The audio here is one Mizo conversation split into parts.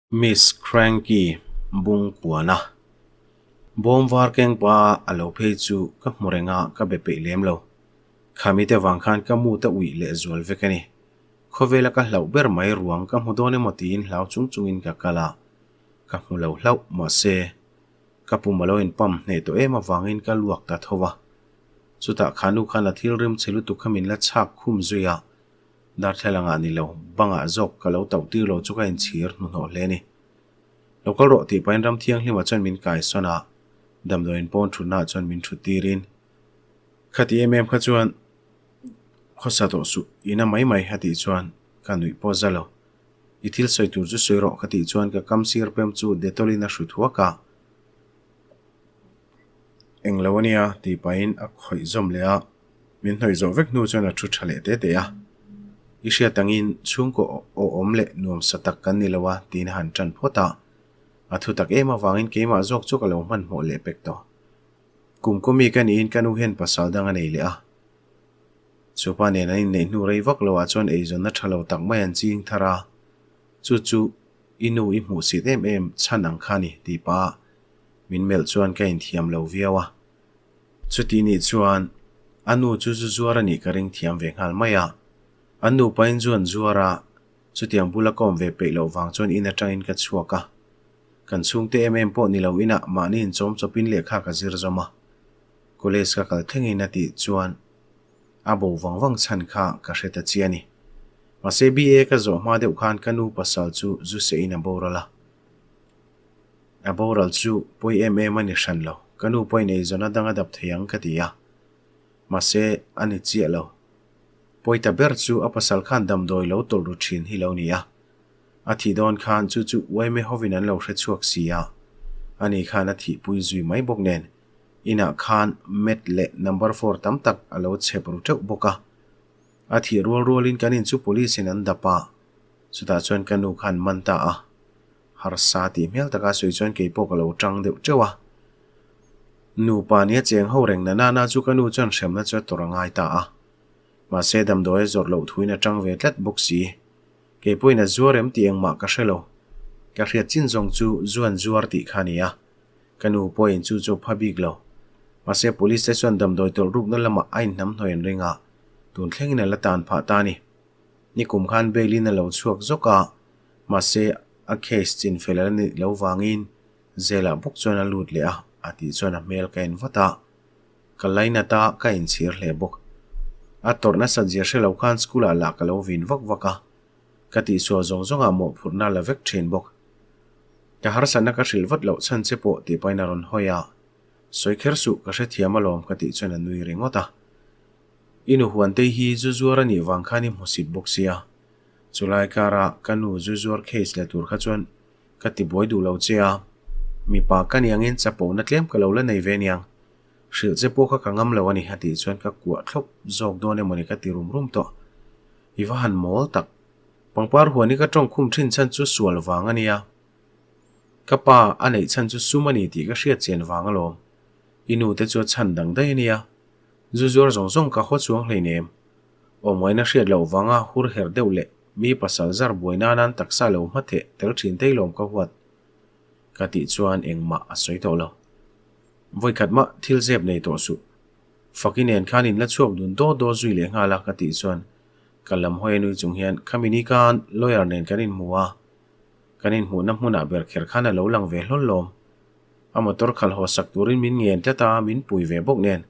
Miss Cranky bung kuan a, bawm var keng pa a lo phei chu ka hmu reng a, ka be peih lem lo. Khami te vang khan ka mu ta uih leh zual vek a ni. Khawvela ka hlauh ber mai ruang ka hmu dawn emaw tiin hlau chung chungin ka kal a, ka hmu lo hlauh. Mahse, ka pum a lo inpam hneh tawh em avangin ka luak ta tho a. Chutah khanu khan a thil rim chhe lutuk kha min la chhak khum zui a, Darthlalang ah ni lo, bang ah zawk ka lo tauh tir lo chu ka inchhir hnuhnawh hle a ni. Lo kal rawh tih pahin ram thianghlim ah chuan min kai sawn a, damdawiin pawn thutna ah chuan min thut tirin, Khati em em kha chuan khawsa tawh suh, ina mai mai a tih chuan ka nuih pawh za lo. I thil sawi tur chu sawi rawh ka tih chuan ka kam sir pem chu Dettol in a hru thuak a. Englo a nia tih pahin a khawih zawm leh a. Min hnawih zawh vek hnu chuan a thu tha leh te te a. I hriat angin chhungkaw awhawm leh nuamsa tak kan ni lo a tiin a han tan phawt a. A thu tak em avangin keimah zawk chu ka lo hmanhmawh leh pek tawh. Kum kawmi ka niin ka nu hian pasal dang a nei leh a. Chupa nen an inneih hnu rei vak loah chuan eizawnna tha lo tak mai an ching thar a. Chu chu i nu i hmuh sit em em chhan ang kha ni tih pah min melh chuan ka inthiam lo viau a. Chuti nih chuan a nu chu zu zuar a nih ka ring thiam ve nghal mai a. An nupain zu an zuar a, chutiang bula ka awm ve peih loh vang chuan in atangin ka chhuak a. Kan chhungte em em pawh ni lo inah mahni inchawm chawpin lehkha ka zir zawm a. College ka kal thlengin a tih chuan a bo vang vang chhan kha ka hre ta chiah a ni. Mahse BA ka zawh hma deuh khan ka nu pasal chu zu sehin a boral a. A boral chu pawi em em a ni hran lo. Ka nu pawhin eizawn a dang a dap thei ang ka ti a. Mahse, a ni chiah lo. Pawi ta ber chu a pasal khan damdawi lo tawlh ru thin hi lo ni a. A thih dawn khan chu chu uaime hovin an lo hre chhuak si a. Ani khan a thihpui zui mai bawk nen inah khan mat leh number four tam tak a lo chhep ru teuh bawk a. A thih rual rualin kan in chu police in an dap a. Chutah chuan ka nu khan man ta a. Harsa tih hmel taka sawi chuan kei pawh ka lo tang deuh teuh a. Nupa nia cheng ho reng na nana chu ka nu chuan hremna chu a tawrh a ngai ta a. Mahse damdawi a zawrh loh thuin a tang ve tlat bawk si. Kei pawhin a zuar em tih engmah ka hre lo. Ka hriat chin zawng chu zu an zuar tih kha a ni a. Ka nu pawhin chu chu a pha bik lo. Mahse police te chuan damdawi tawlh rukna lamah a inhnamhnawih an ring a, tun thlengin a la tan phah ta a ni. Nikum khan bail in a lo chhuak zawk a. Mahse, a case chin fel a nih loh vangin Zela bawk chuan a lut leh a, a tih chuan a hmel ka en vat a. Ka lainat a, ka inchhir hle bawk. A tawrh nasat zia hre lo khan school ah lah ka lo vin vak vak a, ka tihsual zawng zawngah mawhphurhna la vek thin bawk. Ka harsatna ka hrilh vat loh chhan che pawh tih pahin a rawn hawi a, Sawi kher suh, ka hrethiam alawm ka tih chuan a nui ringawt a. I nu huantei hi zu zuar a nih vang khan i hmusit bawk sia. Chulai kara ka nu zu zuar case la tur kha chuan ka ti buai duh lo che a, mipa ka niangin chapona tlem ka lo la nei ve niang. Hrilh che pawh kha ka ngam lo a ni a tih chuan ka kuah thlawp zawk dawn emawni ka ti rum rum tawh. I va han mawl tak. Pangpar huan hi ka tawng khum thin chhan chu sual vang a nia. Ka pa a neih chhan chu sum a ni tih ka hriat chian vang alawm. I nu te chu a chhan dang daih a nia. Zu zuar zawng zawng ka haw chuang hleinem. Awmngaihna hriat loh vanga hur herh deuh leh mi pasal zar buai nana an taksa lo hma theh tel thin tei lawm ka huat ka tih chuan engmah a sawi tawh lo. Vawikhat mah thil zep nei tawh suh. Faki nen khan in la chhuak dun daw daw zui leh nghal a ka tih chuan ka lam hawi a nui chung hian khami ni khan lawyer nen kan inhmu a, kan inhmuhna hmunah ber kher khan a lo lang ve hlawl lawm. A motor khalh haw sak turin min ngen tlat a, min pui ve bawk nen.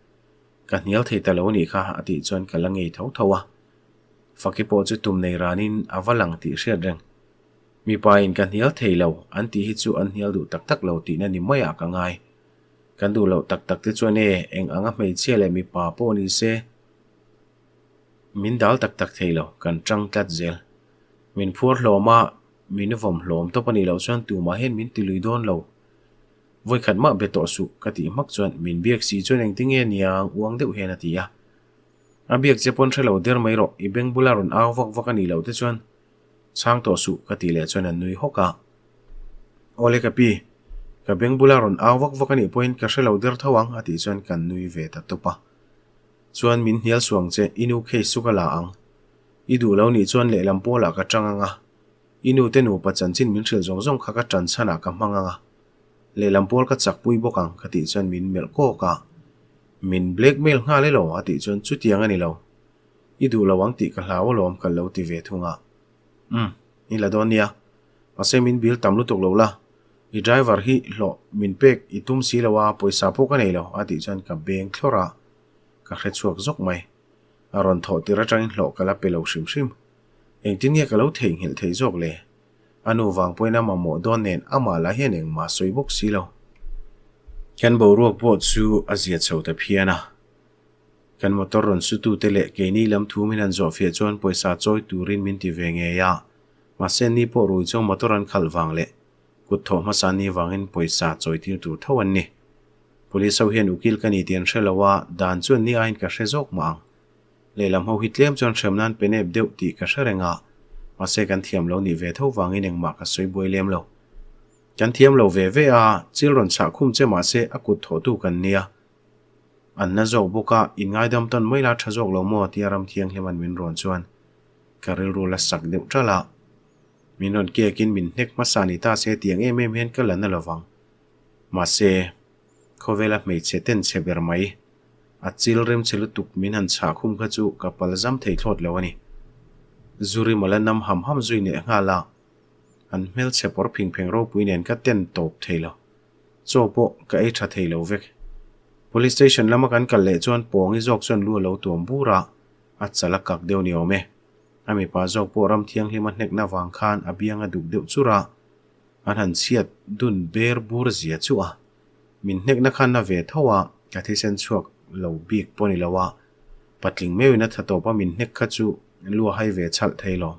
Ka hnial thei ta lo a nih kha a tih chuan ka la ngei tho tho a. Faki pawh chu tum nei ranin a va lang tih hriat reng. Mipa in ka hnial thei lo an tih hi chu an hnial duh tak tak lo tihna ni maiah ka ngai. Kan duh loh tak tak te chuan e eng anga hmeichhia leh mipa pawh ni se min dal tak tak thei lo, kan tang tlat zel. Min phuar hlawm a, min vawm hlawm tawp a nih loh chuan tumah hian min tilui dawn lo. Vawikhat mah be tawh suh ka tih hmak chuan min biak si chuan engtin nge niang uang deuh hian a ti a. A biak che pawn hre lo der mai rawh, i beng bula rawn au vak vak a nih loh te chuan chhang tawh suh ka tih leh chuan a nui hawk a. Awle ka pi, ka beng bula rawn au vak vak a nih pawhin ka hre lo der tho ang a tih chuan kan nui ve ta tawp a. Chuan min hnial suang che, i nu case chu ka la ang. I duh lo nih chuan lehlam pawlah ka tang ang a. I nu te nupa chanchin min hrilh zawng zawng kha ka ṭan chhanah ka hmang ang a, lehlam pawl ka chakpui bawk ang ka tih chuan min melh kawk a. Min blackmail nghal elaw a tih chuan chutiang a ni lo. I duh lo ang tih ka hlau alawm ka lo ti ve thung a. Umm, i la dawn nia. Mahse min bill tam lutuk lo la, i driver hi hlawh min pek i tum si lo a, pawisa pawh ka nei lo a tih chuan ka beng thlawrh a, ka hre chhuak zawk mai. A rawn thawh tir atangin hlawh ka la pe lo hrim hrim. Engtin nge ka lo theihnghilh theih zawk le? A nu vang pawhin a mamawh dawn nen amah lah hian engmah sawi bawk si lo. Kan boruak pawh chu a zia chho ta phian a. Kan motor rawn sutute leh keini lam thu min han zawhfiah chuan pawisa chawi turin min ti ve ngei a. Mahse ni pawh rui chuang motor an khalh vang leh kut thawh hmasa ni vangin pawisa chawi tir tur tho an ni. Police ho hian ukil ka ni tih an hre lo a, dan chuan ni aiin ka hre zawk mah ang. Lehlam ho hi tlem chuan hrem nan pe nep deuh tih ka hre reng a, mahse kan thiam lo nih ve tho vangin engmah ka sawi buai lem lo. Kan thiam lo ve ve a, chil rawn chhah khum che mahse a kut thawhtu kan nia. An na zawk bawk a, in ngaidam tawn mai la tha zawk lo maw tia ram thianghlim an min rawn chuan ka rilru la sak deuh ṭalh a. Min rawn kekin min hnek hmasa ni ta se tiang em em hian ka la na lovang. Mahse, khawvela hmeichhe ten chhe ber mai, a chil rem chhe lutuk min han chhah khum kha chu ka pal zam thei thlawt lo a ni. Zuri mawla nam ham ham zui neh nghal a, an hmelchhe pawr phing pheng ropui nen ka ten tawp thei lo. Chaw pawh ka ei tha thei lo vek. Police station lama kan kal leh chuan Pawngi zawk chuan lu a lo tuam bur a, a chal a kak deuh ni awm e. A mipa zawk pawh ram thianghlim a hnekna vang khan a biang a duk deuh chur a, an han chhiat dun ber bur zia chu a. Min hnekna khan na ve tho a, ka thisen chhuak lo bik pawh ni lo a, patling meuhin a tha tawp a min hnek kha chu lu a hai ve chhalh thei lo.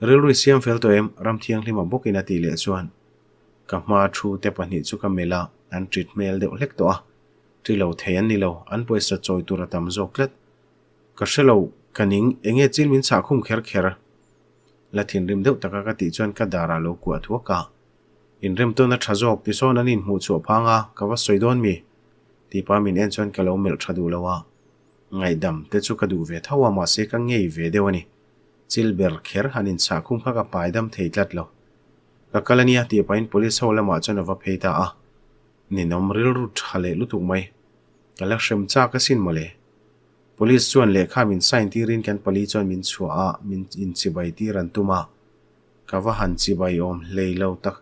Rilru i siam fel tawh em? Ram thianghlima bawkin a tih leh chuan ka hma thu te pahnih chu ka melh a, an ṭit hmel deuh hlek tawh a. Ṭi lo thei an ni lo, an pawisa chawi tur a tam zawk tlat. Ka hre lo, ka ning, eng nge chil min chhah khum kher kher? La thinrim deuh taka ka tih chuan ka darah lo kuah thuak a. Inrem tawn a ṭha zawk tisawn an inhmuh chhuah phang a, ka va sawi dawn mi? Tipa min en chuan ka lo melh ṭha duh lo a. Ngaihdam te chu ka duh ve tho a, mahse ka ngei ve deuh a ni. Chil ber kher han inchhah khum kha ka pai dam thei tlat lo. Ka kal a nia tih pahin police ho lamah chuan a va phei ta a. Ninawm rilru tha leh lutuk mai. Ka la hrem chak asin mawle. Police chuan lehkha min sign tirin kan pali chuan min chhuah a, min inchibai tir an tum a. Ka va han chibai awm hlei lo tak.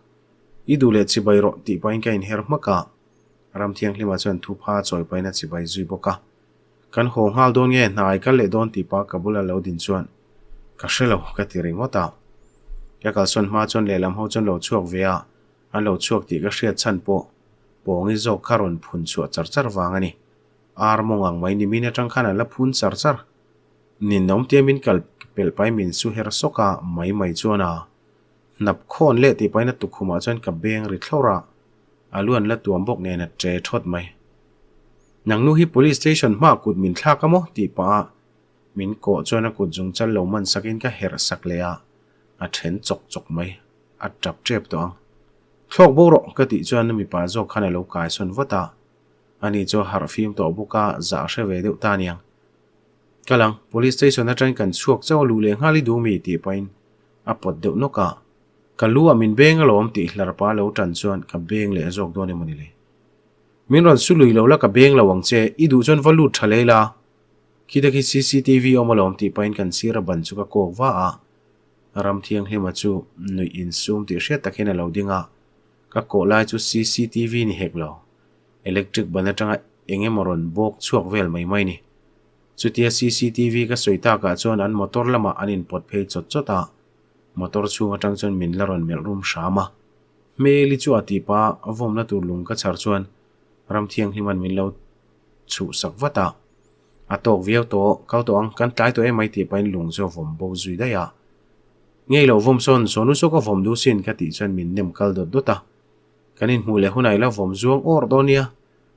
I duh leh chibai rawh tih pahin ka inher hmak a. Ramthianghlima chuan thupha chawi pahin a chibai zui bawk a. Kan haw nghal dawn nge hnai kal leh dawn tih pa ka bula lo din chuan ka hre lo ka ti ringawt a. Ka kalsawn hma chuan lehlam ho chuan lo chhuak ve a, an lo chhuak tih ka hriat chhan pawh Pawngi zawk kha rawn phun chhuah char char vang a ni. Ar mawng ang mai nimin atang khan an la phun char char. Ninawm tia min kal pelh pai min su her sawk a mai mai chuan a hnap khawn leh tih pahin a tukkhumah chuan ka beng ri thlawrh a, a lu an la tuam bawk nen a che thawt mai. Nang nu hi police station hmaah kut min thlak a maw? tih pah a min kawh chuan a kut zung chal lo man sakin ka herh sak leh a, a then chawk chawk mai. A tap tep tawh ang. Thlawk bo rawh ka tih chuan mipa zawk khan a lo kai sawn vat a. Ani chu a harh fim tawh bawk a, zah hre ve deuh ta aniang. Kal ang, police station atangin kan chhuak chauh a luh leh nghal i duh mi? tih pahin a pawt deuh nawk a. Ka lu ah min beng alawm tih hlarpa lo tan chuan ka beng leh zawk dawn emaw ni le. Min rawn su lui lo la ka beng lo ang che, i duh chuan va lut tha lei la. Khita khi cctv awm alawm tih pahin kan sir a ban chu ka kawk va a. Ramthianghlima chu nuih insum tih hriat tak hian a lo ding a, ka kawh lai chu cctv ni hek lo. Electric ban atanga eng emaw rawn bawk chhuak vel mai mai ni. Chutia cctv ka sawi takah chuan an motor lamah an inpawt phei chawt chawt a, motor chhung atang chuan min la rawn melh rum hram a. Hmeli chu a ti pa a vawmna tur lung ka chhar chuan Ramthianghlima'n min lo chhuh sak vat a. A tawk viau tawh, kal tawh ang, kan tlai tawh emai tih pahin lung chu a vawm bo zui daih a. Ngei loh vawm sawn, sawnu saw ka vawm duh sin ka tih chuan min nem kal dawt dawt a. Kan inhmuh leh hunah i la vawm zuang awr dawn nia,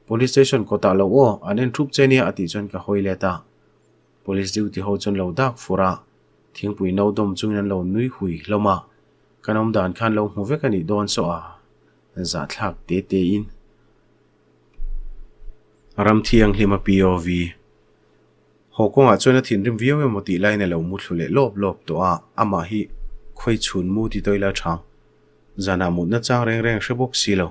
Police station kawtah lo aw, an en thup che nia a tih chuan ka hawi let a. Police duty ho chuan lo dak fur a, thingpui no dawm chungin an lo nui hui hlawm a. Kan awm dan khan lo hmu vek a nih dawn saw a, zahthlak te te in. Ram thianghlim a POV. Haw kawngah chuan a thinrim viau emaw tih laiin a lo mu thlu leh lawp lawp tawh a, amah hi. Khawi chhun mu ti tawih la ṭhang. Zanah mutna chang reng reng hre bawk si lo.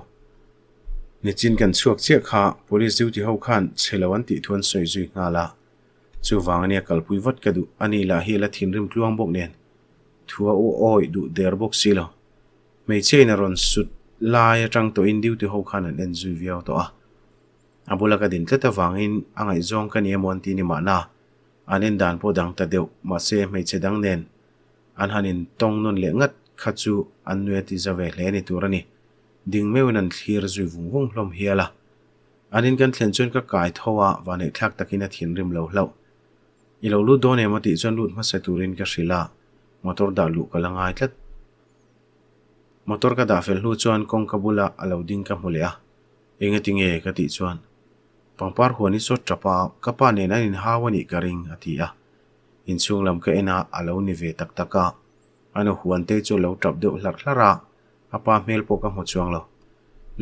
Nichin kan chhuak chiah kha police duty ho khan chhe lo an tih thu an sawi zui nghal a. Chuvang ania kalpui vat ka duh a ni lah hi a la thinrim tluang bawk nen thu a u awih duh der bawk si lo. Hmeichhia in a rawn sut lai atang tawhin duty ho khan an en zui viau tawh a. A bula ka din tlat avangin a ngaihzawng ka ni emaw an ti ni mahna an en dan pawh dang ta deuh mahse hmeichhe dang nen an han in tawng nawn leh ngat kha chu an nui a ti za ve hle ni tur a ni. Ding meuhin an thlir zui vung vung hlawm hial a. An in kan thlen chuan ka kai tho a, vaneihthlak takin a thinrim lo hlauh. I lo lut dawn em a tih chuan lut hmasa turin ka hrilh a, motor dah luh ka la ngai tlat. Motor ka dah fel hnu chuan kawngka bula a lo ding ka hmu leh a, Enge tinge? ka tih chuan pangpar huan i sawt tap a, ka pa nen an inhau a nih ka ring a ti a. Inchhung lam ka en a, a lo ni ve tak tak a. A nu huan te chu a lo tap deuh hlarh hlarh a, a pa hmel pawh ka hmu chuang lo.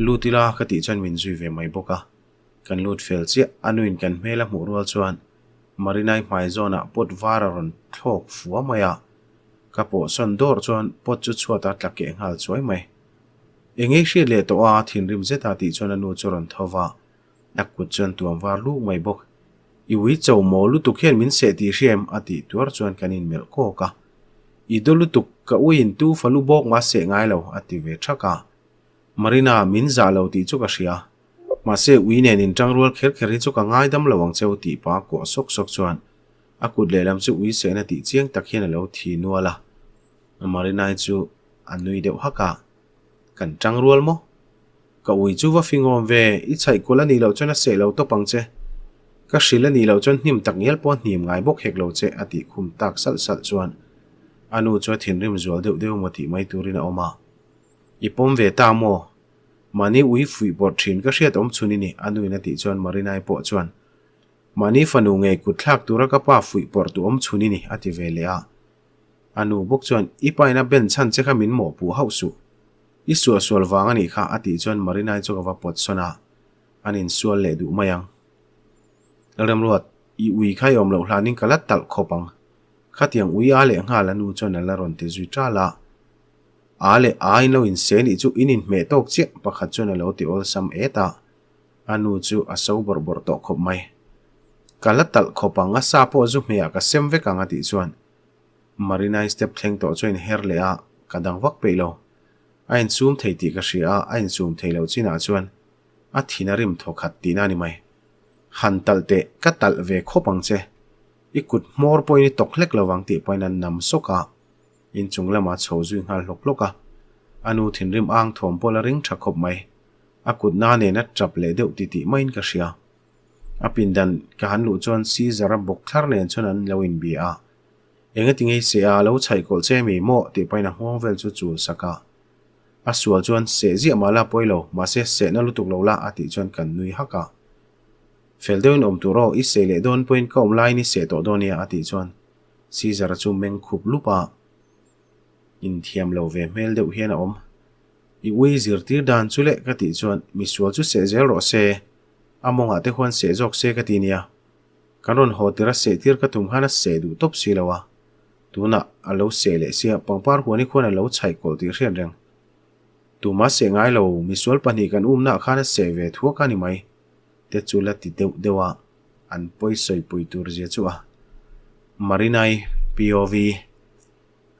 Lut ila ka tih chuan min zui ve mai bawk a. Kan lut fel chiah, a nuin kan hmel a hmuh rual chuan Marinai hmai zawnah pot var a rawn thlawk fua mai a. Ka pawh sawn dawr chuan pot chu chhuat a tla keh nghal chuai mai. Eng ei hriat leh tawh a, thinrim zeta tih chuan a nu chu a rawn tho va, a kut chuan tuam var luk mai bawk. I ui cho maw lutuk hian min seh tih hria em? a tih tuar chuan kan inmelh kawk a. I daw lutuk, ka uiin tu fa lu bawk mah seh ngai lo, a ti ve thak a. Marina, min zah lo tih chu ka hria. Mahse, ui nen inṭang rual kher kher hi chu ka ngaidam lo ang cheu tih pa kuah sawk sawk chuan a kut lehlam chu ui sehna tih chiang tak hian a lo thi nual a. Marinai chu a nui deuh hak a, Kan ṭang rual maw? Ka ui chu va fingawm ve, i chhaih kulh a nih loh chuan a seh lo tawp ang che. Ka hrilh a nih loh chuan hnim tak ngial pawh a hnim ngai bawk hek lo che a tih khum tak salh salh chuan a nu chu a thinrim zual deuh deuh maw tih mai turin a awm a. I pawm ve ta maw? Mahni ui fuih bawrh thin ka hriat awm chhun i ni a nuin a tih chuan Marinai pawh chuan Mahni fanu ngei kut thlak tura ka pa fuih bawrh tu awm chhun i ni a ti ve leh a. A nu bawk chuan I paina ben chhan che kha min mawhpuh hauh suh. I suahsual vang a nih kha a tih chuan Marinai chu ka va pawt sawn a, an insual leh duh mai ang. Lalremruat, i ui kha i awm loh hlanin ka la talh khawp ang. Khatiang ui a leh nghal a nu chuan a la rawn ti zui ṭal a. A leh a in lo inse nih chu in inhmeh tawk chiah pakhat chuan a lo ti awlsam et a, a nu chu a so bawrh bawrh tawh khawp mai. Ka la talh khawp ang, a sa pawh zu hmehah ka sem vek ang a tih chuan Marinai step thleng tawh chu a inher leh a, ka dang vak peih lo. A insum thei tih ka hria a, a insum thei loh chinah chuan a thin a rim thaw khat tihna a ni mai. Han talh teh, ka talh ve khawp ang che. I kut hmawr pawhin i tawk hlek lo vang tih pawhin an nam sawk a, inchung lamah a chho zui nghal hlawk hlawk a. A nu thinrim ang thawm pawh la ring tha khawp mai. A kut na nen a tap leh deuh titih maiin ka hria. A pindan ka han luh chuan Caesar-a bawk thlar nen chuan an lo inbia a. Engati ngei seh a, lo chhaih kawlh che mi maw? tih pahin a nghawng vel chu chul sak a. A sual chuan seh ziah mah la pawi lo, mahse sehna lutuk lo la a tih chuan kan nui hak a. Fel deuhin awm tur aw, i seh leh dawn pawhin ka awm laiin i seh tawh dawn nia a tih chuan Caesar-a chu meng khup lup a. Inthiam lo ve hmel deuh hian a awm. I ui zirtir dan chu leh ka tih chuan misual chu seh zel rawh se, a mawngah te khuan seh zawk se ka ti nia. Kan rawn haw tir a seh tir ka tum khan a seh duh tawp si lo a, tunah a lo seh leh sia pangpar huan hi khuan a lo chhaih kawlh tih hriat reng. Tuma seh ngai lo, misual pahnih kan umnaah khan a seh ve thuak a ni mai te chu la ti deuh deuh a, an pawi sawipui tur zia chu a. Marinai, POV,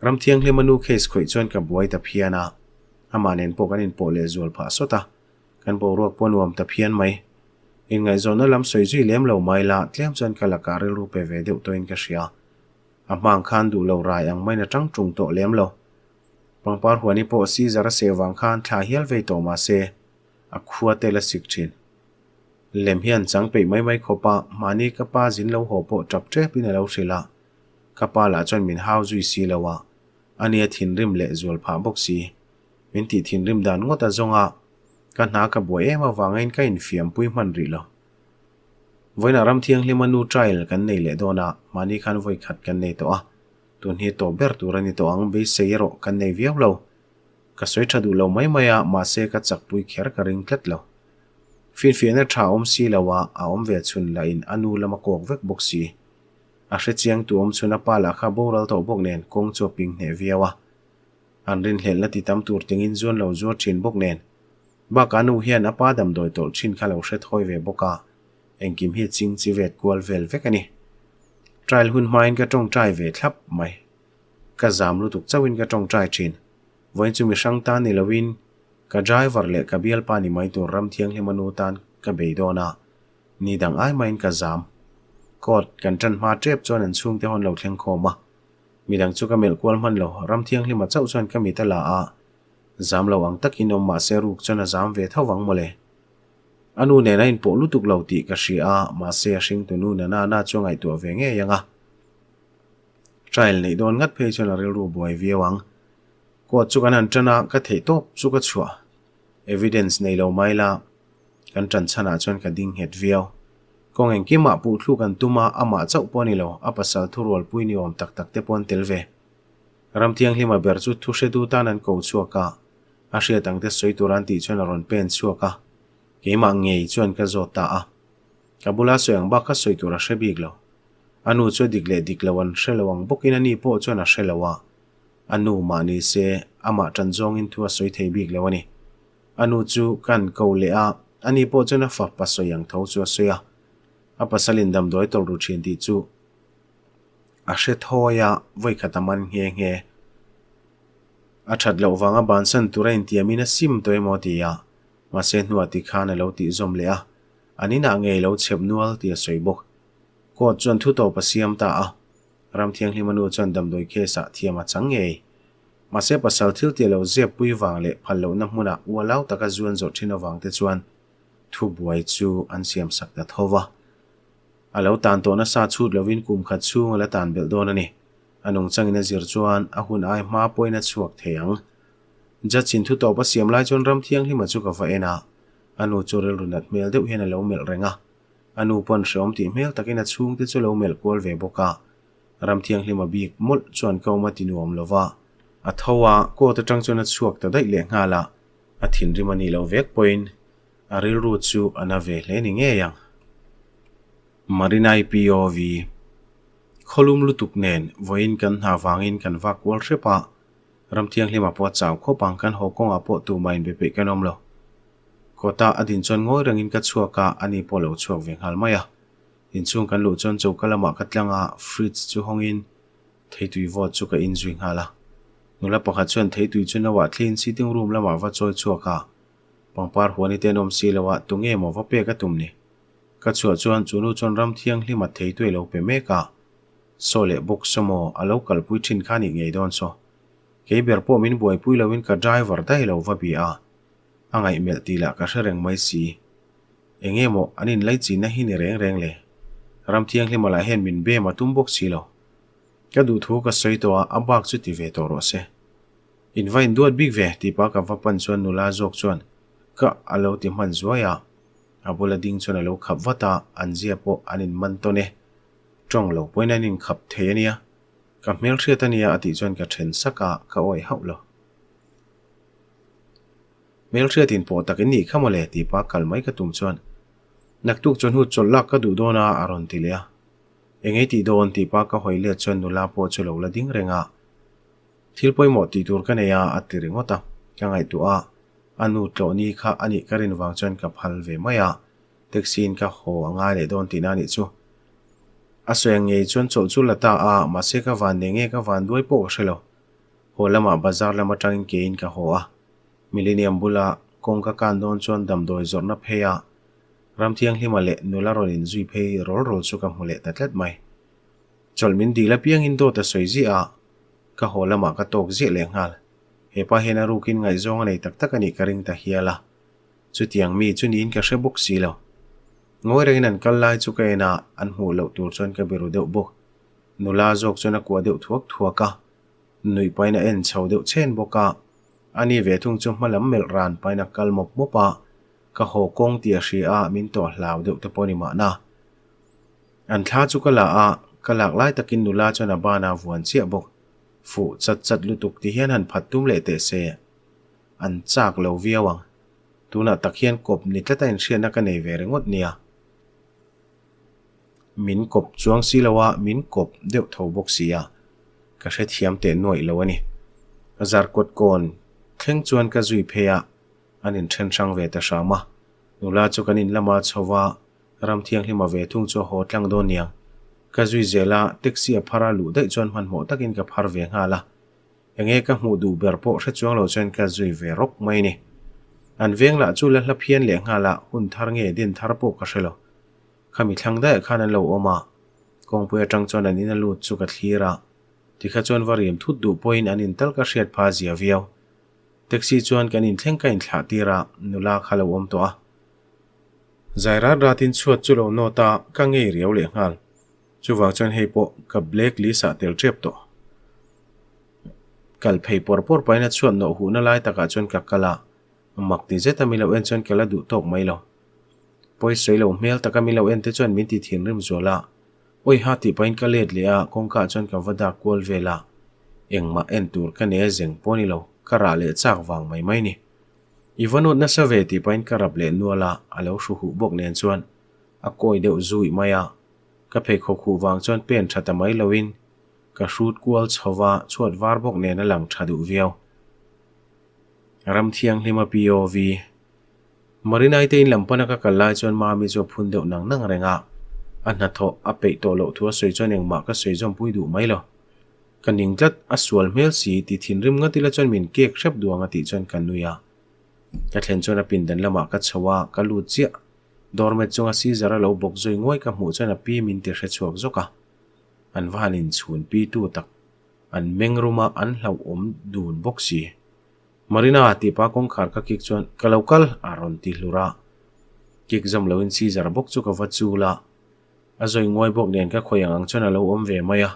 Ramthianghlima nu case khawih chuan ka buai ta phian a, amah nen pawh kan inpawh leh zual phah sawt a. Kan boruak pawh nuam ta phian mai. Inngaihzawnna lam sawi zui lem lo mai la, tlem chuan ka lakah rilru pe ve deuh tawhin ka hria. A hmang khan duh lo rai ang maiin a tang tung tawh lem lo. Pangpar huani pawh Caesar a seh vang khan thla hial vei tawh mah se, a khua te la sik thin. Lem hian chang peih mai mai khawp a, mahni ka pa zin lo haw pawh tap tepin a lo hrilh a. Ka pa lah chuan min hau zui si lo a, ania thinrim leh zual phah bawk si. Min tih thinrim dan ngawt a zawng a, ka hna ka buai em avangin ka infiampui hman rih lo. Vawiinah ram thianghlima nu trial kan nei leh dawn a, mahni khan vawi khat kan nei tawh a, tun hi tawp ber tur a ni tawh ang, beisei erawh kan nei viau lo. Ka sawi tha duh lo mai mai a, mahse ka chakpui kher ka ring tlat lo. Finfiahna tha awm si lo a, a awm ve chhun lahin a nu lama kawk vek bawk si. A hrechiang tu awm chhun a pa lah kha boral tawh bawk nen kawng chu a ping hneh viau a. An rinhlelhna ti tam tur tingin zuan lo zuar thin bawk nen. Bakah nu hian a pa damdawi tawlh thin kha lo hre thawi ve bawk a, engkim hi ching chi vet kual vel vek a ni. Trial hun hmain ka tawngtai ve thlap mai. Ka zam lutuk chauhin ka tawngtai thin. Vawiin chu mi hrang tan ni loin ka driver leh ka bialpa ni mai tur ram thianghlima nu tan ka bei dawn a, ni dang ai maiin ka zam. Court kan tan hma tep chuan an chhungte hawn lo thleng khawm a. Midang chu ka melh kual hman lo, ram thianghlima chauh chuan ka mit a la a, zam lo ang takin awm mahse ruk chuan a zam ve tho vang mawle. A nu nen a inpawh lutuk lo tih ka hria a, mahse a hringtu nu nana na chu a ngaihtuah ve ngei ang a. Trial neih dawn ngat phei chuan a rilru buai viau ang. Court chu kan han tan a, ka theih tawp chu ka chhuah. Evidence nei lo mai la, kan tan chhanah chuan ka ding nghet viau. Kawng engkimah puhthluk an tum a, amah chauh pawh a ni lo, a pasal thurualpui ni awm tak tak te pawh an tel ve. Ram thianghlima ber chu thu hretu tan an ko chhuak a, a hriat ang te sawi tur an tih chuan a rawn pen chhuak a, keimah ngei chuan ka zawt ta a. Ka bula sawi ang bak kha sawi tur a hre bik lo. A nu chu a dik leh dik lo an hre lo ang bawkin a ni pawh chuan a hre lo a, a nu mah ni se amah tan zawngin thu a sawi thei bik lo a ni. A nu chu kan ko leh a, a ni pawh chuan a fapa sawi ang tho chu a sawi a. A pasalin damdawi tawlh ru thin tih chu a hre thawi a, vawikhat a man nghe nghe. A that loh vanga bansan tura intiamin a sim tawh emaw ti a, mahse hnuah tikhan a lo tih zawm leh a, an inah ngei lo chhep nual tih a sawi bawk. Court chuan thu tawp a siam ta a, Ram Thianghlima nu chuan damdawi case ah thiam a chang ngei. Mahse pasal thil tih lo zep pui vang leh phal lohna hmunah ualau taka zuan zawh thin avang te chuan thu buai chu an siam sak ta tho va. A lo tan tawh nasa chhut lovin kum khat chhung a la tan belh dawn a ni. A nungchangin a zir chuan a hun ai hma pawhin a chhuak thei ang. Judge in thu tawp a siam lai chuan Ram Thianghlima chu ka va en a, a nu chu rilru nat hmel deuh hian a lo melh reng a. A nu pawn hreawm tih hmel takin a chhungte chu lo melh kual ve bawk a. Ram Thianghlima bik mawlh chuan ka awm a ti nuam lo va. A tho a, court atang chuan a chhuak ta daih leh nghal a, a thinrim a nih loh vek pawhin a rilru chu a na ve hle ni ngei ang. Marinai POV Khawlum lutuk nen vawiin kan hna vangin kan vak kual hrep a, Ram Thianghlima pawh a chau khawp ang, kan haw kawngah pawh tumah inbe peih kan awm lo. Kawta a din chuan ngawi rengin ka chhuak a, ani pawh a lo chhuak ve nghal mai a. Inchhung kan luh chuan choka lamah ka tlang a, fridge chu hawngin theitui vawt chu ka inzui nghal a. Nula pakhat chuan theitui chu no ah thliin sitting room lamah va chawi chhuak a, pangpar huani te an awm si lo a, tunge maw va pek a tum ni? Ka chhuah chuan chu nu chuan ram thianghlim a theitui a lo pe mek a, saw leh bawk saw maw a lo kalpui thin kha nih ngei dawn saw. Kei ber pawh min buaipui loin ka driver daih lo va bia a, a ngaihmelh tih lah ka hre reng mai si. Enge maw an inlaichinna hi ni reng reng le? Ram thianghlima lah hian min bem a tum bawk si lo. Ka duhthu ka sawi tawh a, a bak chu ti ve tawh rawh se. In va induat bik ve tih pa ka va pan chuan nula zawk chuan ka a lo ti hman zuai a. A bula ding chuan a lo khap vat a, an zia pawh an inman tawn e. Tawng lo pawhin an inkhap thei a nia. Ka hmelhriat a nia a tih chuan ka then sak a, ka awih hauh lo. Hmelhriat in pawh tak in nih kha mawle tih pa kal mai ka tum chuan naktuk chawhnu chawlh lak ka duh dawn a a rawn ti leh a. Eng ei tih dawn tih pa ka hawi let chuan nula pawh chu lo la ding reng a. Thil pawimawh tih tur ka nei a a ti ringawt a. Ka ngaihtuah a, a nu tlawh ni kha a nih ka rin vang chuan ka phal ve mai a. Taxi in ka haw a ngai leh dawn tihna a nih chu. A sawi ang ngei chuan chawlh chu la ta a, mahse ka van nei nge ka van duai pawh ka hre lo. Haw lamah bazar lam atangin keiin ka haw a. Millennium bula kawng ka kan dawn chuan damdawi zawrhna phei a, ram thianghlima leh nula rawn inzui phei rawl rawl chu ka hmu leh ta tlat mai. Chawlh min dil apiangin dawt a sawi ziah a, ka haw lamah ka tawk ziah leh nghal. He pa hian a rukin ngaihzawng a nei tak tak a nih ka ring ta hial a, chutiang mi chu niin ka hre bawk si lo. Ngawi rengin an kal lai chu ka en a, an hmuh loh tur chuan ka biru deuh bawk. Nula zawk chuan a kuah deuh thuak thuak a, nuih pahin a en chho deuh chhen bawk a. A ni ve thung chu hma lam melh ran pahin a kal mawp mawp a, ka haw kawng tih a hria a, min tawh hlau deuh te pawh a ni mahna. An thla chu ka la a, ka lak lai takin nula chuan a ban a vuan chiah bawk. Fuh chat chat lutuk ti hian han phat tum leh teh se, an chak lo viau ang. Tunah tak hian kawp ni tlat a inhriatna ka nei ve ringawt nia. Min kawp chuang si lo a, min kawp deuh tho bawk si a, ka hrethiam teh nuaih lo a ni. Zarkawt kawn thleng chuan ka zui phei a, an inthen hrang ve ta hram a. Nula chu kan in lama chho va, ram thianghlima ve thung chu a haw tlang dawn niang. Ka zui zel a, taxi a phar a luh daih chuan hmanhmawh takin ka phar ve nghal a. Enge ka hmuh duh ber pawh hre chuang lo chuan ka zui ve rawk mai ni. An veng lah chu la hla phian leh nghal a, hun thar nge din thar pawh ka hre lo. Khami thlang daih khan an lo awm a, kawngpui atang chuan an in a lut chu ka thlir a, tikha chuan va rim thut duh pawhin an in tal ka hriat pha zia viau. Taxi chuan kan inthleng ka inthlah tir a, nula kha lo awm tawh a. Zai rat ratin chhuat chu lo nawt a, ka ngei riau leh nghal. Chuvang chuan hei pawh ka black list ah tel tep tawh. Kal phei pawr pawr pahin a chhuat nawh huhna lai takah chuan ka kal a, mak ti zet a mi lo en chuan ka la duh tawk mai lo. Pawi sawi lo hmel taka mi lo en te chuan min ti thinrim zual a, Awiha tih pahin ka let leh a, kawngka ah chuan ka va dak kual vel a, engmah en tur ka nei a zeng pawh ni lo, ka rah leh chak vang mai mai ni. I va nawt nasa ve tih pahin ka rap leh nual a, a lo hru huh bawk nen chuan a kawi deuh zui mai a, ka pheikhawk huh vang chuan pen tha ta mai loin ka hrut kual chho va, chhuat var bawk nen a lang tha duh viau. Ramthianghlima POV. Marinai te in lam pana ka kal lai chuan Mami chu a phun deuh nang nang reng a, a hnathawh a peih tawh loh thu a sawi chuan engmah ka sawi zawmpui duh mai lo. Ka ning tlat, a sual hmel si, ti thinrim ngat ila chuan min kek hrep duh ang a tih chuan ka nui a. Ka thlen chuan a pindan lamah ka chho a, ka lut chiah. Doormat chunga Caesar a lo bawk zui nguai ka hmuh chuan a pi min ti hre chhuak zawk a. An va han inchhun pi tu tak. An meng rum a, an hlauhawm dun bawk si. Marina tih pa kawngkhar ka kik chuan ka lo kal a rawn ti hlur a. Kik zawm loin Caesar bawk chu ka va chul a. A zawi nguai bawk nen ka khawi ang ang chuan a lo awm ve mai a.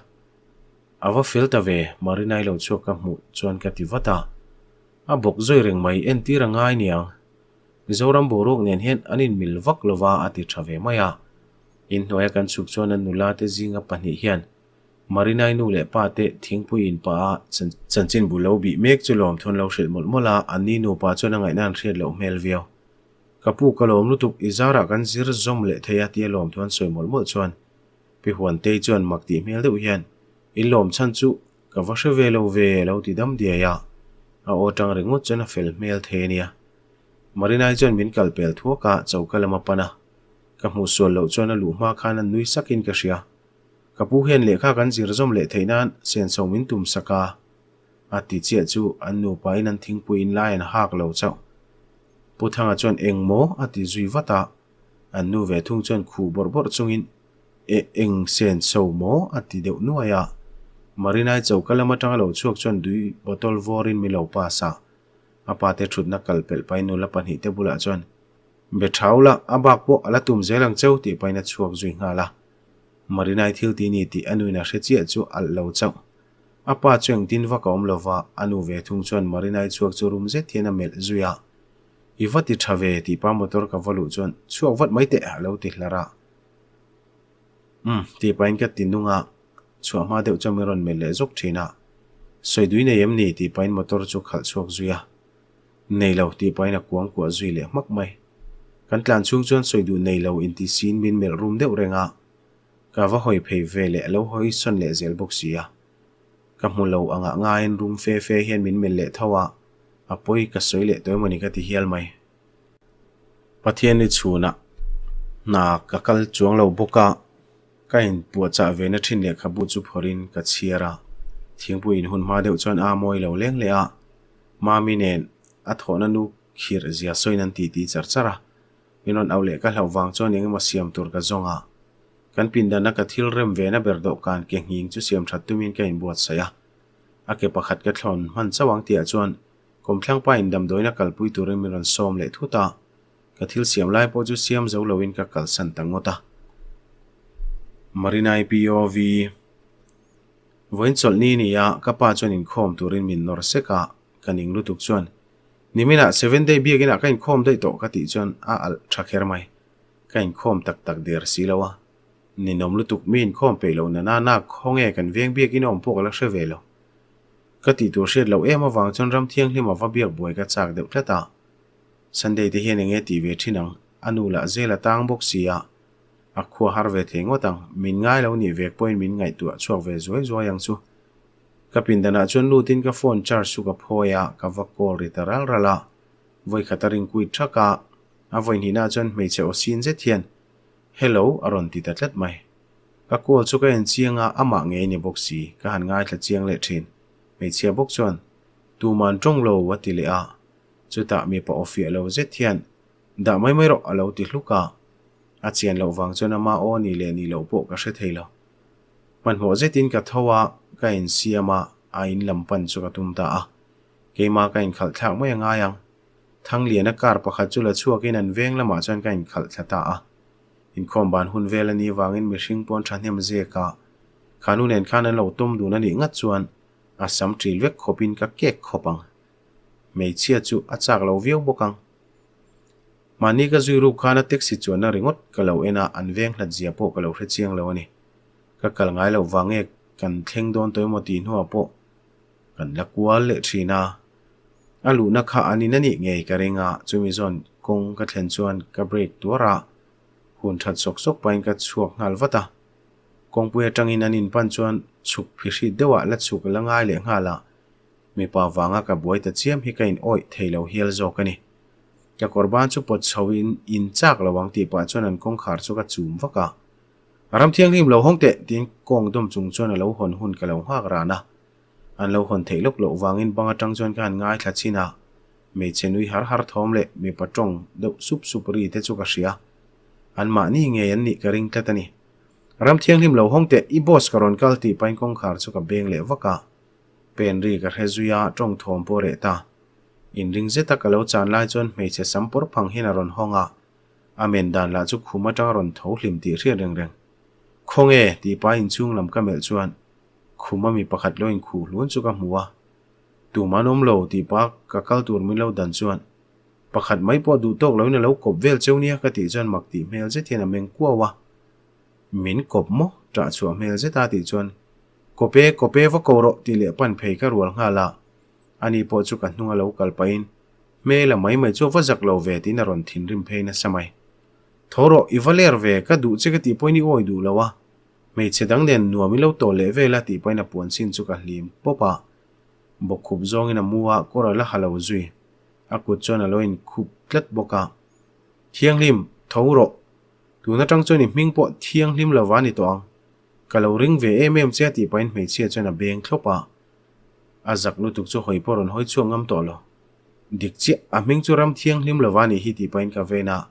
A va fel ta ve, Marina i lo chhuak ka hmuh chuan ka ti vat a. A bawk zawi reng mai, entir a ngai niang. Mizoram boruak nen hian an inmil vak lova a ti tha ve mai a. Inhnuaia kan chhuk chuan an nula te zinga pahnih hian Marinai nu leh pa te thingpui in pah a chanchin bu lo bih mek chu lawmthu an lo hrilh mawlh mawlh a, an ni nupa chuan a ngaihna an hriat loh hmel viau. Ka pu ka lawm lutuk, i zarah kan zir zawm leh thei a tia lawmthu an sawi mawlh mawlh chuan Pi Huantei chuan mak tih hmel deuh hian In lawm chhan chu ka va hre ve lo ve a lo ti dam diai a, a aw tang ringawt chuan a fel hmel thei a nia. Marinai chuan min kal pel thuak a, choka lam a pan a, ka hmuh sual loh chuan a luh hma khan a nui sakin ka hria. Ka pu hian lehkha kan zir zawm leh theih nan senso min tum sak a, a ti chiah chu an nupa in an thingpui in lai an hak lo chauh. Pu Thanga chuan eng maw a ti zui vat a, an nu ve thung chuan khuh bawrh bawrh chungin e eng senso maw a ti deuh nuai a. Marinai choka lam atanga lo chhuak chuan dui bottle vawrin min lo pass a, a pa te thutna kal pelh pahin nula pahnihte bulah chuan be thau la, a bak pawh a la tum zel ang cheu tih pahin a chhuak zui nghal a. Marinai thil ti ni tih a nuin a hre chiah chu alh lo chauh. A pa chu engtin vak a awm lo va, a nu ve thung chuan Marinai chhuak chu rum zet hian a melh zui a. I va ti tha ve tih pa motor ka va luh chuan chhuak vat mai teh a lo ti hlar a. Umm tih pahin ka ti nung a, chhuah hma deuh chuan min rawn melh leh zawk thin a. Sawi dui nei em ni tih pahin motor chu khalh chhuak zui a. Nei lo tih pahin a kuang kuah zui leh hmak mai. Kan tlan chhung chuan sawi duh nei lo inti siin min melh rum deuh reng a, ka va hawi phei ve leh a lo hawi sawn leh zel bawk si a. Ka hmu lo angah ngaiin rum fe fe hian min melh leh tho a, a pawi ka sawi leh tawh emawni ka ti hial mai. Pathian i chhunah hna ka kal chuang lo bawk a, ka inpuahchah ve na thin lehkhabu chu phawrhin ka chhiar a, thingpui inhun hma deuh chuan a mawi lo leng leh a, Mami nen a thawhna nu khirh zia sawiin an titi char char a, min rawn auh leh ka hlauh vang chuan eng emaw siam tur ka zawng a. Kan pindana ka thil rem ve na ber dawhkan ke nghing chu siam that tumin ka inbuatsaih a. A ke pakhat ka thlawn hman chauh ang tihah chuan kawmthlangpa in damdawiin a kalpui turin min rawn sawm leh thut a, ka thil siam lai pawh chu siam zo loin ka kalsan ta ngawt a. Marinai POV. Vawiin chawlhni ni a, ka pa chuan inkhawm turin min nawr sek a, ka ning lutuk chuan, Niminah Seven Day biakinah ka inkhawm daih tawh ka tih chuan a alh tha kher mai. Ka inkhawm tak tak der si lo a, ninawm lutuk mi inkhawm peih loh nana nak khawnge kan veng biakin a awm pawh ka la hre ve lo. Ka tih tur hriat loh em avang chuan ram thianghlim a va biak buai ka chak deuh tlat a. Sunday te hian enge tih ve thin ang, a nu lah zel a tang bawk si a, A khua har ve thei ngawt ang, min ngai lo nih vek pawhin min ngaihtuah chhuak ve zuai zuai ang chu. Ka pindanah chuan lutin ka phone charge chu ka phawi a, ka va call ri ta ral ral a. Vawikhat a ring kuit thak a, a vawihnihnaah chuan hmeichhe aw sin zet hian, Hello a rawn ti ta tlat mai. Ka call chu ka en chiang a, amah ngei ni bawk si, ka han ngaithla chiang leh thin. Hmeichhia bawk chuan, Tuman tawng lo a ti leh a. Chutah mipa aw fiah lo zet hian, Dah mai mai rawh a lo ti hluk a. A chian loh vang chuan ama aw ni leh ni loh pawh ka hre thei lo. Hmanhmawh zetin ka tho a, ka insiam a, a in lam pan chu ka tum ta a. Keimah ka inkhalh thlak mai a ngai ang. Thangliana car pakhat chu la chhuakin an veng lamah chuan ka inkhalh thla ta a. Inkhawm ban hun vel a nih vangin mihring pawn thahnem zek a, kha nu nen khan an lo tawm dun a nih ngat chuan a sam ṭil vek khawpin ka kek khawp ang. Hmeichhia chu a chak lo viau bawk ang. Mahni ka zui ruk khan a taxi chuanna ringawt ka lo en a, an veng hlat zia pawh ka lo hre chiang lo a ni. Ka kal ngai loh vang nge kan thleng dawn tawh emaw tih hnuah pawh kan la kual leh thin a. A luhna kha an in a nih ngei ka ring a, chumi zawn kawng ka thlen chuan ka brake tuar a, hun that sawk sawk pahin ka chhuak nghal vat a. Kawngpui atangin an in pan chuan chhuk phihrit deuhah la chhuk la ngai leh nghal a, mipa vanga ka buai ta chiam hi ka in awih thei lo hial zawk a ni. Ka kawr ban chu pawt chho in in chak lo ang tih pah chuan an kawngkhar chu ka chum vak a. Ram thianghlim lo hawng teh tiin kawng dawm chung chuan a lo hawn hun ka lo nghak ran a. An lo hawn theih lawk loh vangin bang atang chuan ka han ngaithla chin a, hmeichhe nui har har thawm leh mipa tawng deuh sup sup ri te chu ka hria. An mahni ngei an nih ka ring tlat a ni. Ram thianghlim lo hawng teh, i boss ka rawn kal tih pahin kawngkhar chu ka beng leh vak a. Pen ri ka hre zui a, tawng thawm pawh reh ta. Inring zeta ka lo chan lai chuan hmeichhe sam pawr phang hian a rawn hawng a, a men dan lah chu khum atang a rawn tho hlim tih hriat reng reng. Khawnge? tih pa inchhung lam ka melh chuan khum a mi pakhat lo inkhuh hlun chu ka hmu a. Tum an awm lo tih pa ka kal tur min lo dan chuan pakhat mai pawh duh tawk loin a lo kawp vel cheu nia ka tih chuan mak tih hmel zet hian a meng kuau a. Min kawp maw? Ṭah chhuah hmel zet a tih chuan Kawp e, kawp e va ko rawh tih leh pan phei ka rual nghal a. Ani pawh chu ka hnung a lo kal pahin hmel a mai mai chu a va zak lo ve tiin a rawn thinrim phei nasa mai. Tho rawh, i va ler ve, ka duh che ka tih pawhin i awi duh lo a. Hmeichhe dang nen nuam i lo tawh leh vel a tih pahin a puan chin chu ka hlim pawp a. Bawkkhup zawngin a mu a, kawr a la ha lo zui. A kut chuan a lo inkhup tlat bawk a. Thianghlim, tho rawh. Tun atang chuan i hming pawh thianghlim lova ni tawh ang. Ka lo ring ve em em che a tih pahin hmeichhia chuan a beng thlawp a. A zak lutuk chu hawi pawh rawn hawi chhuak ngam tawh lo. Dik chiah, a hming chu ram thianghlim lova nih hi tih pahin ka ven a.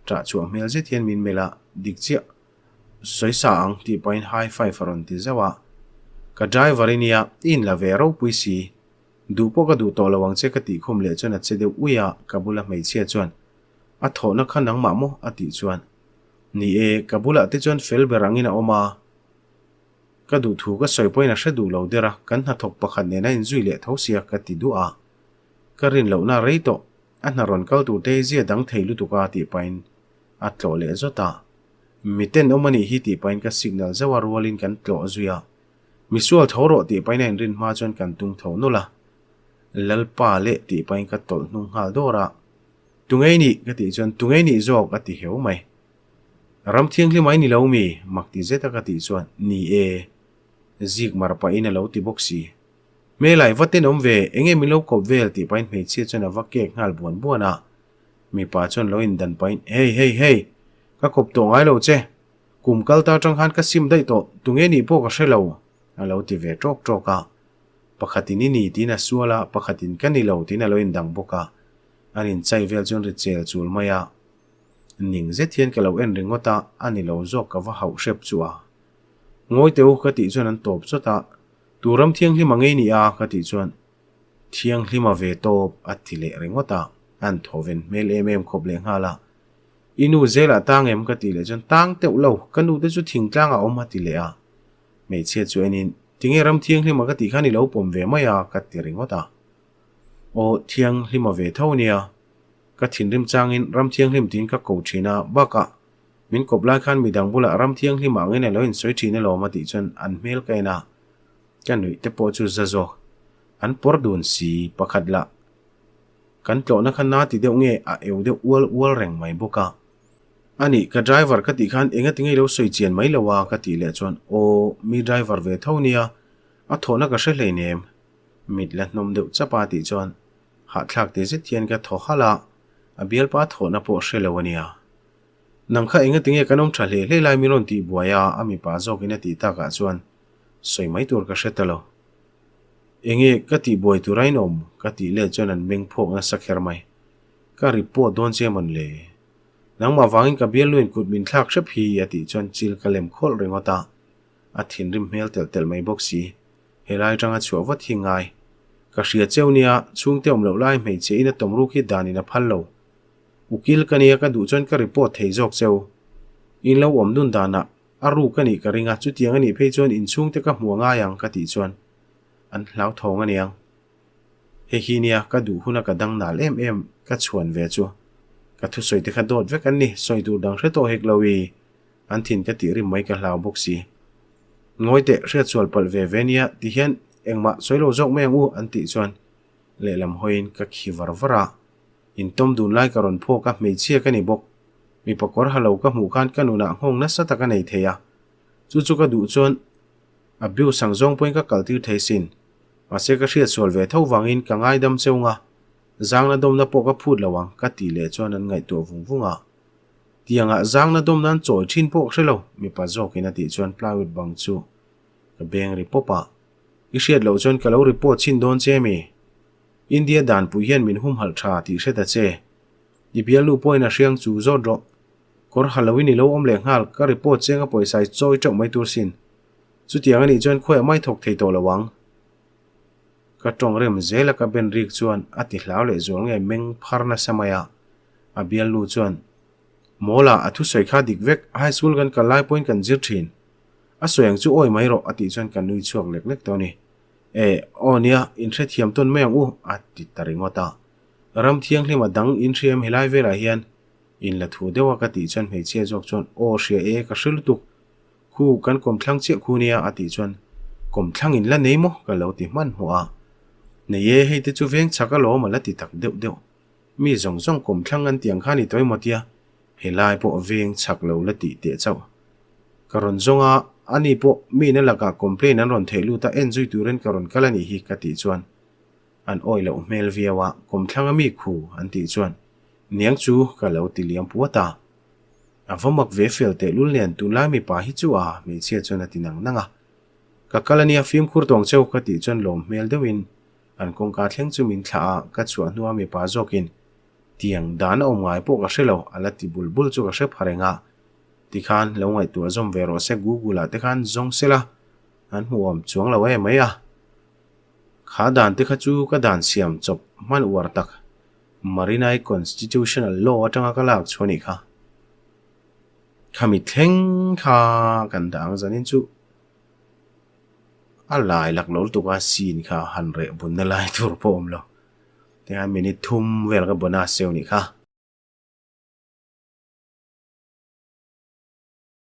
Ṭah chhuah hmel zet hian min melh a, dik chiah. Sawi sa ang tih pahin high five a rawn ti zauh a. Ka driver i nia, i inla ve ropui si. Duh pawh ka duh tawh lo ang che ka tih khum leh chuan a che deuh ui a, ka bula hmeichhia chuan, A thawhna kha nangmah maw? a tih chuan, Ni e, ka bulah te chuan fel ber angin a awm a. Ka duh thu ka sawi pawhin a hre duh lo der a, kan hnathawk pakhat nen a inzui leh tho sia ka ti duh a. Ka rin lohna rei tawh, a hna rawn kal tur te hi zia dang thei lutuk a tih pahin a tlawh leh zawt a. Miten awm a nih hi tih pahin ka signal zauh a rualin kan tlawh zui a. Misual tho rawh tih pahin a inrin hma chuan kan tung tho nawlh a. Lalpa leh tih pahin ka tawlh hnung nghal dawr a. Tungei nih ka tih chuan tungei nih zawk a ti heu mai. Ram thianghlim ai ni lo mi? Mak ti zet a ka tih chuan ni e. Zik mar pahin a lo ti bawk si. Hmelai va tenawm ve, enge min lo kawp vel tih pahin hmeichhia chuan a va kek nghal buan buan a. Mipa chuan lo indan pahin, Hey, hey, hey! Ka kawp tawh ngai lo che. Kum kal ta atang khan ka sim daih tawh, tunge nih pawh ka hre lo, a lo ti ve tawk tawk a. Pakhatin i ni tiin a sual a, pakhatin ka ni lo tiin a lo indang bawk a. An inchai vel chuan ri chel chul mai a. Ning zet hian ka lo en ringawt a, a ni lo zawk ka va hauh hrep chu a. Ngawi teh u ka tih chuan an tawp chawt a, Tu ram thianghlim a ngei ni a ka tih chuan Thianghlima ve tawp a ti leh ringawt a, an thaw ven hmel em em khawp leh nghal a. I nu zelah tang em ka tih leh chuan tang teuh lo, ka nu te chu thingtlang a awm a ti leh a. Hmeichhia chu enin, Tinge ram thianghlima ka tih khan i lo pawm ve mai a ka ti ringawt a. Aw thianghlima ve tho nia, ka thinrim changin ram thianghlim tiin ka ko thin a, bakah min kawp lai khan midang bulah ram thianghlima angin a lo insawi thin alawm a tih chuan an hmel ka en a. Ka nuih te pawh chu za zawk. An pawr dun si pakhat lah. Kan tlawhna kha na ti deuh nge a eu deuh ual ual reng mai bawk a. Ani, ka driver ka tih khan enga tinge i lo sawi chian mai lo a ka tih leh chuan aw, mi driver ve tho nia. A thawhna ka hre hleinem. Mit la hnawm deuh chap a tih chuan hahthlak ti zet hian ka thaw halh a, a bialpa thawhna pawh hre lo a nia. Nang kha enga tinge kan awm tha hle hle lai min rawn tih buai a, a mipa zawkin a tih takah chuan sawi mai tur ka hre ta lo. Enge ka tih buai tur a inawm? Ka tih let chuan an meng phawk nasa kher mai. Ka report dawn che mawn le? Nangmah vangin ka bialnuin kut min thlak hrep hi a tih chuan chil ka lem khawlh ringawt a, a thinrim hmel telh telh mai bawk si. Helai atanga chhuah vat hi ngai. Ka hria cheu nia, chhungte awm loh lai hmeichhe in a tawm ruk hi danin a phal lo. Ukil ka nia ka duh chuan ka report thei zawk cheu. In lo awm dun danah a ruk a nih ka ring a, chutiang a nih phei chuan inchhungte ka hmu a ngai ang ka tih chuan an hlauthawng a niang. Hei hi nia ka duh huna ka dang nal em em ka chhuan ve chu. Ka thusawi te kha dawt vek an ni, sawi tur dang hre tawh hek lo i. An thin ka tih rim mai ka hlau bawk si. Ngawi teh hriatsual palh ve ve nia ti hian engmah sawi lo zawk mai ang u an tih chuan lehlam hawiin ka khi var var a. Intawm dun lai ka rawn phawk a, hmeichhia ka ni bawk. Mipa kawr ha lo ka hmuh khan ka nunah nghawng nasa tak a nei thei a. Chu chu ka duh chuan abuse ang zawng pawhin ka kaltir thei sin. Mahse ka hriatsual ve tho vangin ka ngaidam cheu nga, zangna dawmna pawh ka phut lo ang ka tih leh chuan an ngaihtuah vung vung a. Tiangah zangna dawm nan chawi thin pawh ka hre lo, mipa zawkin a tih chuan plywood bang chu ka beng ri pawp a. I hriat loh chuan ka lo report chhin dawn che mi? India danpui hian min humhalh tha tih hre ta che. I bialnu pawhin a hriang chu zawt rawh. Kawr ha loin i lo awm leh nghal, ka report cheng a pawisa i chawi teuh mai tur sin. Chutiang a nih chuan khawiah mai thawk thei tawh lo ang. Ka tawng rem zel a ka ben rik chuan a ti hlau leh zual nge meng phar nasa mai a. A bialnu chuan, Mawla, a thusawi kha dik vek, high school kan kal lai pawhin kan zir thin. A sawi ang chu awi mai rawh a tih chuan ka nui chhuak lek lek tawh a ni. E, aw nia, inhrethiam tawn mai ang u, a ti ta ringawt a. Ram thianghlim a dang inhriam helai velah hian inla thu deuh a ka tih chuan hmeichhia zawk chuan, Aw hria e, ka hre lutuk. Khu, kan kawmthlang chiah khu nia, a tih chuan, Kawmthlang in la nei maw? ka lo ti hmanhmawh a. Nei e, hei te chu veng chak alawm a la ti tak deuh deuh. Mi zawng zawng kawmthlang an tiang khan i tawi maw tia, helai pawh veng chak lo la tih teh chauh. Ka rawn zawng a, ani pawh mi na lakah complain an rawn theih lut a, en zui turin ka rawn kal a nih hi ka tih chuan an awi loh hmel viau a, kawmthlang a mi khu an tih chuan niang chu ka lo ti liam puat a. A va mak ve fel tehlul nen tunlai mipa hi chu a, hmeichhia chuan a ti nang nang a. Ka kal a nia fimkhur tawng cheu ka tih chuan lawm hmel deuhin An kawngka thleng chu min thlah a, ka chhuah hnua mipa zawkin tiang dan a awm ngai pawh ka hre lo, a la ti bul bul chu ka hre pha reng a. Tikhan lo ngaihtuah zawm ve rawh se Google ah te khan zawng sela an hmuhawm chuang lo em mai a. Kha dan te kha chu ka dan siam chawp hman uar tak Marinai Constitutional Law atanga ka lak chu a nih kha. Khami thleng kha kan dah ang zanin chu. A lai lak lo lutuk a scene kha han reh bunna lai tur pawh a awm lo. Tikhan minute thum vel ka bona seu nih kha.